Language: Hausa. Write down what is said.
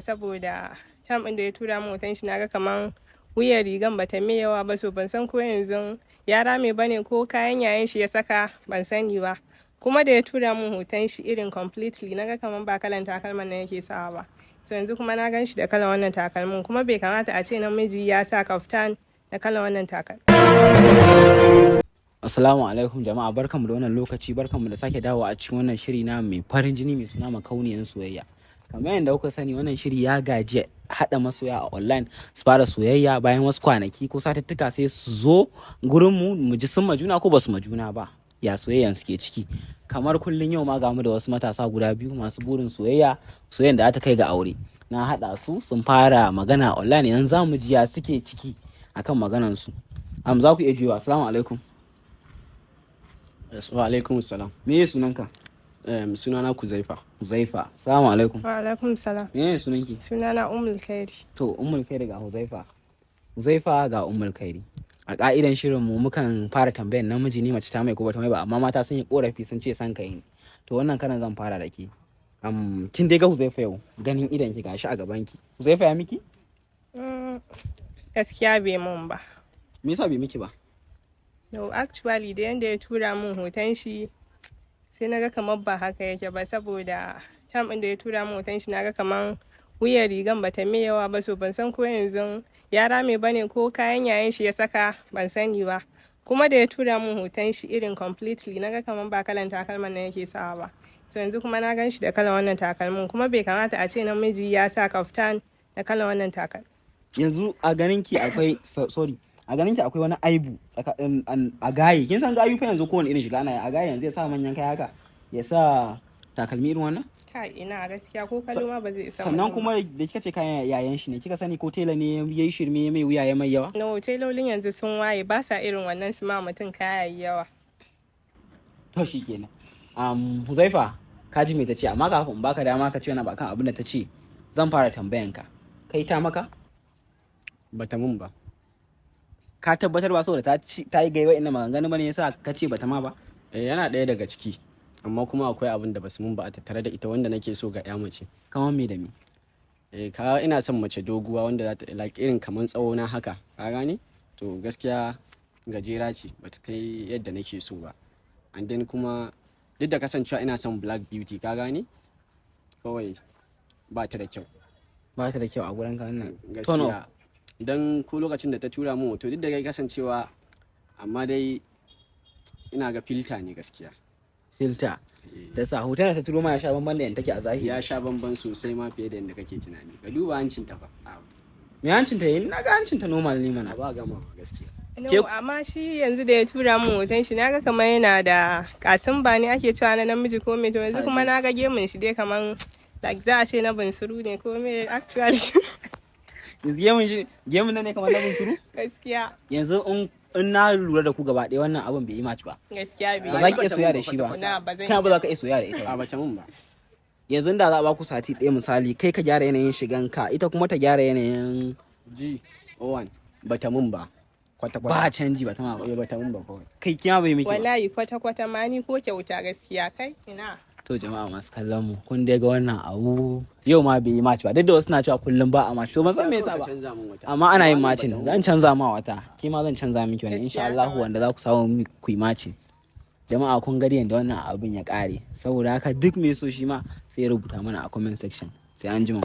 Saboda time ɗin da ya tura min hoton shi, naga kaman wuyan rigan bata mai yawa ba, so ban san ko yanzu ya rame bane ko kayan yayan shi ya saka, ban sani ba. Kuma da ya tura min hoton shi irin completely, naga kaman ba kalan takalman nan yake sawa ba. So yanzu kuma na gan shi da kalan wannan takalmin, kuma bai kamata a ce namiji ya sa kaftan da kalan wannan takalmin. Assalamu alaikum jama'a, barkanmu da wannan lokaci, barkanmu da sake dawowa a cikin wannan shiri na mai farin jini mai suna Makauniyan Soyayya. Kamar yadda kuka sani, wannan shiri ya gaji haɗa masoya a online, su fara soyayya, bayan wasu kwanaki ko satuttuka sai su zo gurinmu mu ji sun ma juna ko basu ma juna ba. Ya soyayyan suke ciki. Kamar kullum, yau ma ga mu da wasu matasa guda biyu masu burin soyayya, soyayyan da za ta kai ga aure. Na haɗa su sun fara magana online, yanzu za mu ji ya suke ciki akan maganansu. Za ku iya juyowa. Assalamu alaikum. Wa alaikum salam. Me sunanka? Sunana Kuzaifa. Huzaifa. Assalamu alaikum. Wa alaikum salam. Me sunanki? Sunana Ummul Khairi. To, Ummul Khairi ga Huzaifa. Huzaifa ga Ummul Khairi. A ka'idan shirin mu, mukan fara tambayan namiji ne mace ta mai ko bata mai ba, amma mata sun yi korafi, sun ce san kai ne. To, wannan karan zan fara da ke. Kin dai ga Huzaifa yau, ganin idan ki gashi a gaban ki. Huzaifa ya miki? Gaskiya bai mun ba. Me yasa bai miki ba? No, actually, da yanda ya tura min hoton shi, sai naga kamar ba haka yake ba, saboda time ɗin da ya tura min hoton shi, naga kamar wuyan rigan bata mai yawa ba, so ban san ko yanzu ya rame bane ko kayan yayan shi ya saka, ban sani ba. Kuma da ya tura min hoton shi irin completely, naga kamar ba kalan takalman nan yake sawa ba. So yanzu kuma na gan shi da kalan wannan takalmin, kuma bai kamata a ce namiji ya sa kaftan da kalan wannan takalmin. Yanzu a ganin ki akwai, sorry, a ganin ki akwai wani aibu a gaye? Kin san gayu fa yanzu kowane irin shiga ana yi. A gaye yanzu ya sa manyan kai haka, ya sa takalmi irin wannan? Kai, ina, gaskiya ko kallo ma ba zai isa Sannan mutum ba. kuma da kika ce kayan yayan shi ne, kika sani ko tela ne ya yi shirme ya mai wuya ya mai yawa? No, telolin yanzu sun waye, ba sa irin wannan su ma mutum kaya yayi yawa. To shikenan. Huzaifa, ka ji me ta ce, amma kafin in baka dama ka ce wani ba kan abin da ta ce, zan fara tambayan ka. Kai, ta maka? Bata mun ba. Ka tabbatar ba saboda ta yi gaiwa ina maganganu bane yasa ka ce bata ma ba? Eh, yana ɗaya daga ciki, amma kuma akwai abin da basu mun ba a tattare da ita wanda nake so ga ya mace. Kamar me da me? Eh, ka ina son mace doguwa wanda za ta like irin kaman tsawo na haka, ka gane? To, gaskiya gajera ce, bata kai yadda nake so ba. And then kuma duk da kasancewa ina son black beauty, ka gane? Kawai ba ta da kyau. Ba ta da kyau a gurin ka, wannan turn off. Gaskiya, dan ko lokacin da ta tura min hoto, duk da kai kasancewa, amma dai ina ga filter ne gaskiya. Filter ta sa? Hoton da ta turo ma ya sha bamban da yadda take a zahiri? Ya sha bamban sosai ma, fiye da yadda kake tunani. Ka duba hancin ta fa. Me hancin ta yi? Na ga hancin ta normal ne mana. Ba gama gaskiya. No, amma shi yanzu da ya tura min hoton shi, naga kamar yana da kasin ba ne ake cewa na namiji ko me. To, yanzu kuma naga gemun shi dai kaman like za a ce na bunsuru ne ko me actually. Yanzu gemun shi, gemun nan ne kamar na bunsuru? Gaskiya. Yanzu in na lura da ku gaba ɗaya, wannan abin bai yi match ba. Gaskiya bai Ba za ki iya soyayya da shi ba. Na, ba zan. Kana ba za ka iya soyayya da ita A ba? Bata mun ba. Yanzu da za a ba ku sati ɗaya misali, kai ka gyara yanayin shigan ka, ita kuma ta gyara yanayin G O1, bata mun ba kwata kwata. Ba canji, ba ta ma ba? Eh, bata mun ba kawai. Kai, kima bai miki ba? Wallahi kwata kwata ma, ni ko kyauta gaskiya, kai, ina. To jama'a masu kallon mu, kun dai ga wannan abu yau ma bai yi match ba, duk da wasu na cewa kullum ba a match. To, ban san me yasa Ka ba. canza mun wata. Amma ana yin Amma matching. bata mun Zan ba. canza ma wata, ke ma zan canza miki wani insha Gaskiya Allah kawai. wanda za ku samu ku yi matching. Jama'a, kun ga yadda wannan abin ya kare. Saboda haka duk mai so shi ma sai ya rubuta mana a comment section. Sai an jima.